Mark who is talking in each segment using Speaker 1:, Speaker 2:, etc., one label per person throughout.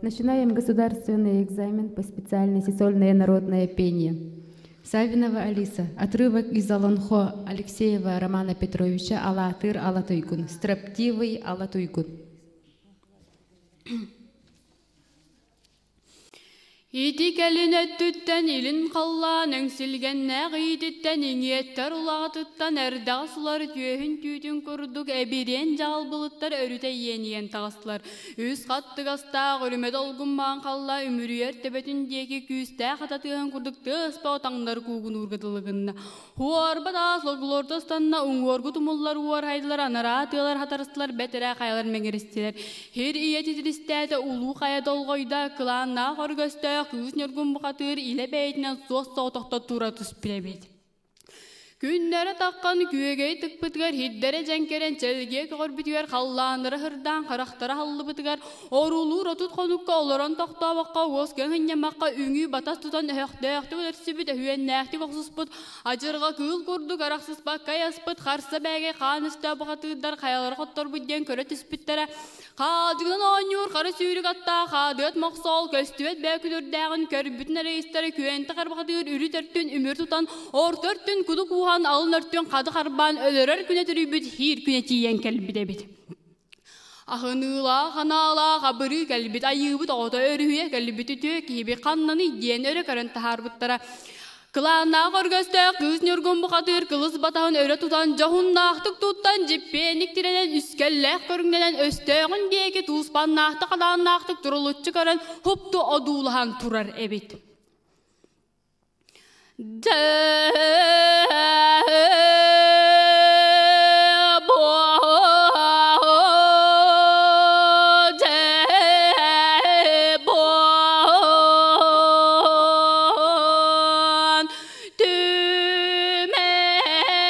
Speaker 1: Начинаем государственный экзамен по специальности сольное народное пение. Савинова Алиса. Отрывок из Олонхо Алексеева Романа Петровича «Алаатыр Алатуйгун». Строптивый Алатуйгун.
Speaker 2: Ити кэлин өттүттэн илин халлаан өҥсүлгэннээх иититтэн иҥиэттэр улаҕатыттан эрдэҕэс улар түөһүн түүтүн курдук эбириэн дьаҕал былыттар өрүтэ иэнийэн таҕыстылар. Үс хаттыгастаах үрүмэ долгуммаан халла үмүрүйэр төбөтүн диэки күүстээх ата тыаһын курдук тыаспа отаҥнар куугунуурга дылы гынна. Хуорба таас логлорто ыстанна, уҥуоргу тумуллар уорһайдылар, анараа тыалар хатарыстылар, бэтэрээ хайалар мэҥиристилэр. Һир ийэ титиристээтэ, улуу хайа долҕойдо, кылааннаах өргөстөөх кыыс ньургун бухатыыр илэ бэйэтинэн суос соҕотохто тура түспүт эбит. Күннэрэ таххан күөгэй тыкпытыгар, һирдэрэ дьэҥкэрэн чэлгиэ көҕөрбүтүгэр, халлааннара һырдаан харахтара аһыллыбытыгар, Оруулуур 30 хонукка олорон тохтообокко, уоскуйан ынньаммакка үҥүү батас тутан өһөхтөөхтүк өлөрсүбүт, өһүөннээхтик охсуспут, адьырҕа кыыл курдук арахсыспакка айаспыт, харса бээгэй хаан өстөөх бухатыырдар хайалара хотторбут диэн көрө түспүттэрэ. Хаалдьыгынан оонньуур хара сүүрүк аттаах хаадыат мохсоол көстүбэт бөөкүлүрдээҕин көрбүтүн эрэ күөнтэ харбахатыыр үрүт өртүн үмүр тутан, орто өртүн куду кууһан, алын өртүн хады харбаан өлөрөр күнэ төрүйбүт хиир күнэ тиийэн кэлбит эбит. Аһыныылаах, анаалаах абырыы кэлбит айыыбыт оҕото өрүһүйэ кэлбит үтүө киһиби ханнаный диэн өрө көрөн таһаарбыттара. Кылааннаах өргөстөөх кыыс Ньургун бухатыыр кылыс батаһын өрө тутан дьоһуннаахтык туттан дьиппиэнник тирэнэн үскэллээх көрүҥнэнэн өстөөҕүн диэки тууспаннаахтык хадааннаахтык турулуччу көрөн хупту одуулаһан турар эбит. Дьэ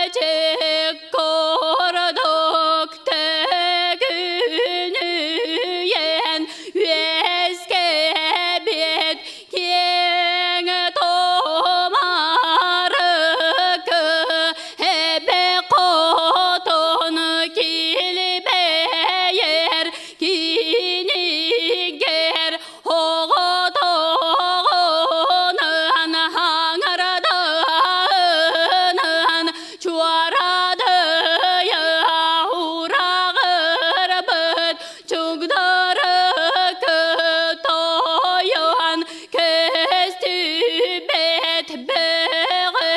Speaker 2: түмэчик курдук төгүнүйэн үөскэбит Киэҥ тумарыкы эбэ хотун килбэйэр кинигэр оҕотоҕунан хаҥардаынан чуорадыйа ураҕырбыт Чугдарыкы тойон көстүбэт бөҕө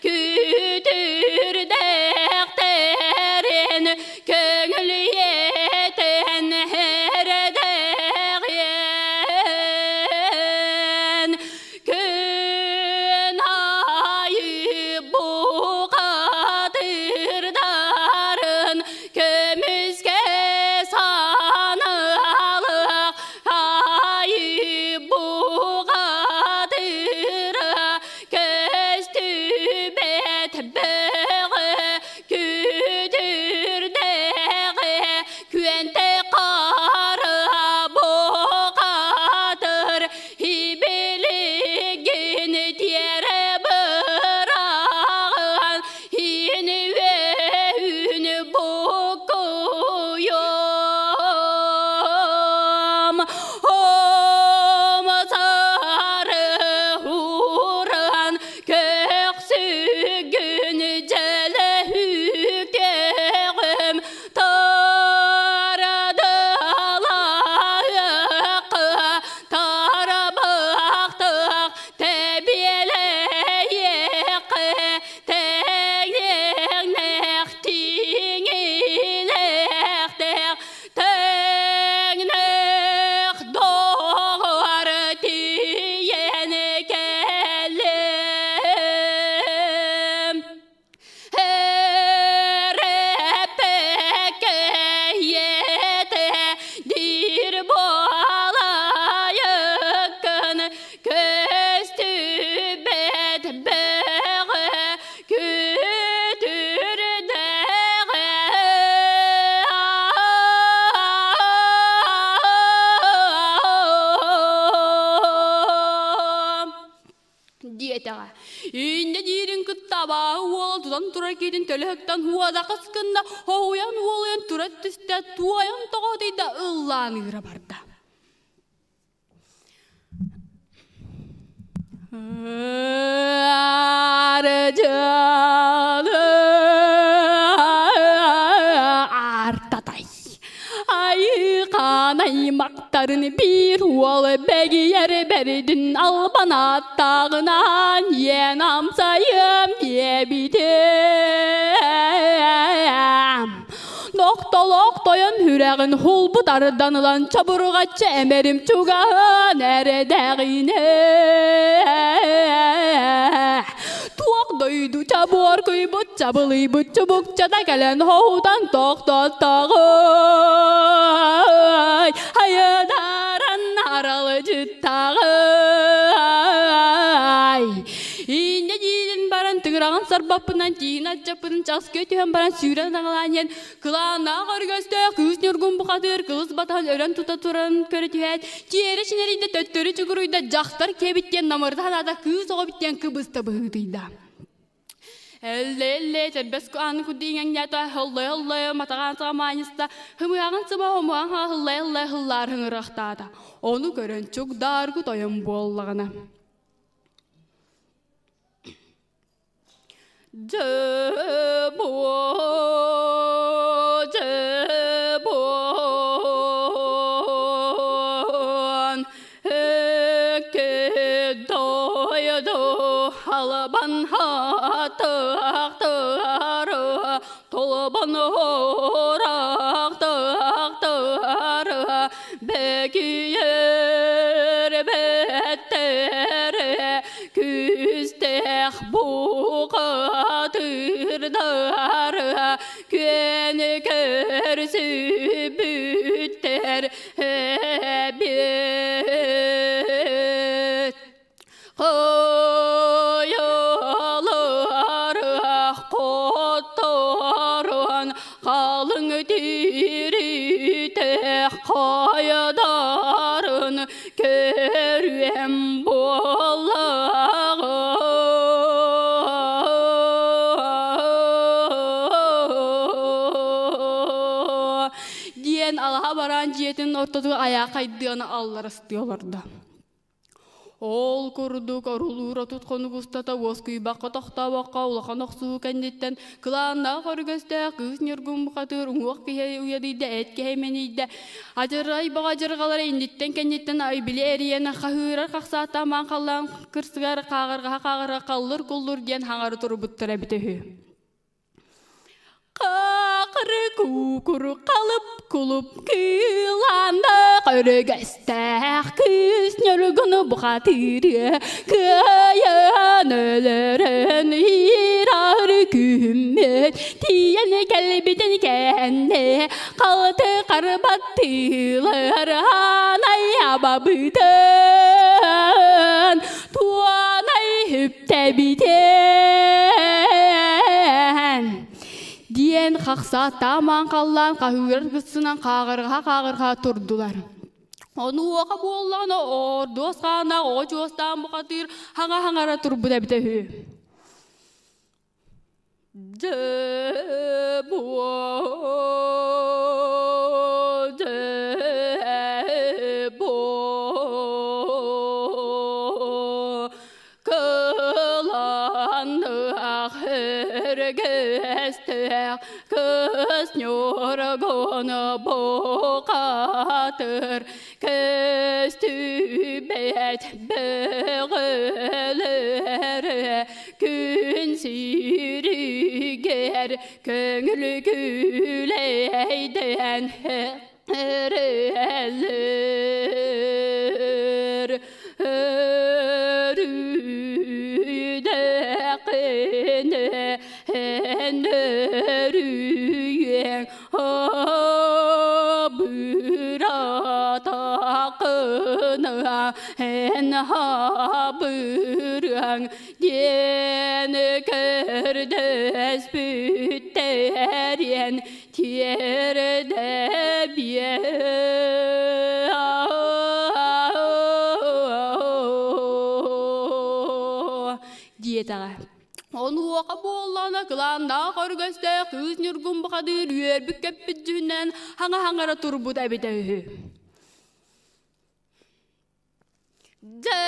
Speaker 2: күтүрдэхтэрин көҥүл иэтэн эрдэҕиэн Күн аайы бухатырдарын көмүскэ санаалык айы бухатыра көстүбэт бөҕө күтүрдэҕи күөнтэ хара бухатыр Ибилигин тиэрэ быраҕан иһин буккуйуом Омсары уран көксүгүн дьэлэһүкэҕим тарадалаакка тарабахтах тэбиэлэйиэххэ тэҥнээх тиҥилэхтээх тэҥнээх доҕор тиийэн кэллим Эрэппэккэйэтэ диир буолайыккын көстүбэт бөҕө күтүрдэҕэ диэтэҕэ. Инньэ диирин кытта абааһы уола тутан турар киһитин төлөһүктэн уодахыс гынна, хоһуйан уолуйан тура түстэ, туойан тоҕо да ыллаан ыыра барда. Артатай. Айыхан аймақтарын биир уол бэгийэр бэрдин албан аттааҕынан иэн амсайым диэбитим. Нохтолоох тойон сүрэҕин хулбут ардан ылан чобурҕаччы эмэрим чугаһын эрэдэҕинэ. Туох дойду чабуор куйбут чабылыйбыт чубукчата кэлэн хоһутан тохтоттоҕой айыдаран аралыдьыттаҕай Инньэ диирин баран тыҥыраҕын сарбаппынан тииһин аччаппытын часкы түһэн баран сүүрэн аҕалаан иһэн кылааннаах өргөстөөх кыыс ньургун бухатыыр кылыс батаһын өрөн тута туран көрө түһээт тиэрэ чинэрийдэ төттөрү чугуруйда дьахтар киэбит диэн намырда санаата кыыс оҕо эбит диэн кыбыста быһыытыйда. Эллэ-эллэ тэрбэс ааны курдиҥэҥнээтэ һыллай-һыллай матаҕаан саҕамаанньыста һымыаҕын сыба хомуһан һыллай-һыллай һыллаар һыҥырахтаата. Ону көрөн чугдааргы тойон буоллаҕына. Дьэ-буо, дьэ-буон, экки дойду албан хатыахтары, толбон ораахтыахтары, бэкийэр бэттэрэ күүстээх бухатырдар күөн көрсүбүттэр эбит. Хайалар хотторун халыҥ тириитэх хайдарын көрүөм буоллаҕа. Диэн алаһа бараан дьиэтин ортотугар айаахайдыаны алларастыы олордо. Ол курдук орулуур 30 хонук устата уоскуйбакка тохтообокко улахан охсуһуу кэнниттэн кылааннаах өрүгэстээх кыыс Ньургун бухатыыр уҥуох киһи уйадыйда, эт киһи мэнийдэ. Адьырай баҕа дьырҕалара инниттэн-кэнниттэн айбили эрийэн хаһыырар хахсааттаах маан халлаан кырсыгар хааҕырҕаһа-хааҕырҕа халлыр-куллур диэн хаҥары турбуттара эбитэ үһү. Какыры кукуру қалып кулуп кыыланда көрөгөстөөх кыыс ньургуну бухатыыры кыайан өлөрөн иирар күммүт тиийэн кэлбитин кэннэ халты харбаттыылар хаанай абабытын туонай Тэбитэн диэн хахсааттаамаан халлаан хаһыырар гыссынан хааҕырҕаһа-хааҕырҕаһа турдулар. Онуоха буоллаҕына ордуос хааннаах оҕо чуостаан бухатыыр хаҥа-хаҥара турбут эбитэ үһү. Дьэ буо, дьэ буо, Кылааннаах өргөстөөх кыс ньургун бухатыр көстүбэт бөҕөлөр күн сиригэр көҥүл күлэйдэн эрэллэр өрүдэххинэ эн өрүйэҥ абыратаххына эн хабырыаҥ диэн көрдөспүттэриэн тиэрдэ диэтэҕэ. Онуоха буоллаҕына кылааннаах өргөстөөх кыыс Ньургун бухатыыр үөрбүт-көппүт дьүһүннээн хаҥа-хаҥара турбут эбитэ үһү. Дьэ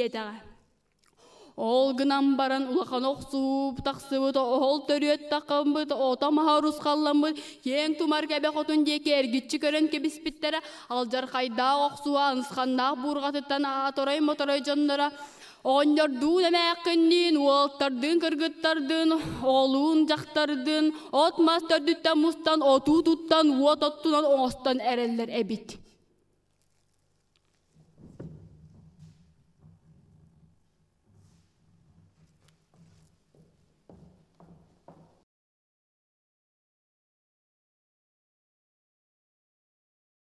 Speaker 2: диэтэҕэ. Ол гынан баран улахан охсуу тахсыбыт, оһол төрүөт таххаммыт, ото-маһа урусхалламмыт, киэҥ тумар кэбэ хотун диэки эргиччи көрөн кэбиспиттэрэ, алдьархайдаах охсуа анысханнаах буурҕатыттан аторой-моторой дьонноро оҕонньордуун эмээххинниин, уолтардыын кыргыттардыын, оҕолуун дьахтардыын, от-мас төрдүттэн мустан, отуу туттан, уот оттунан оҥостон эрэллэр эбит.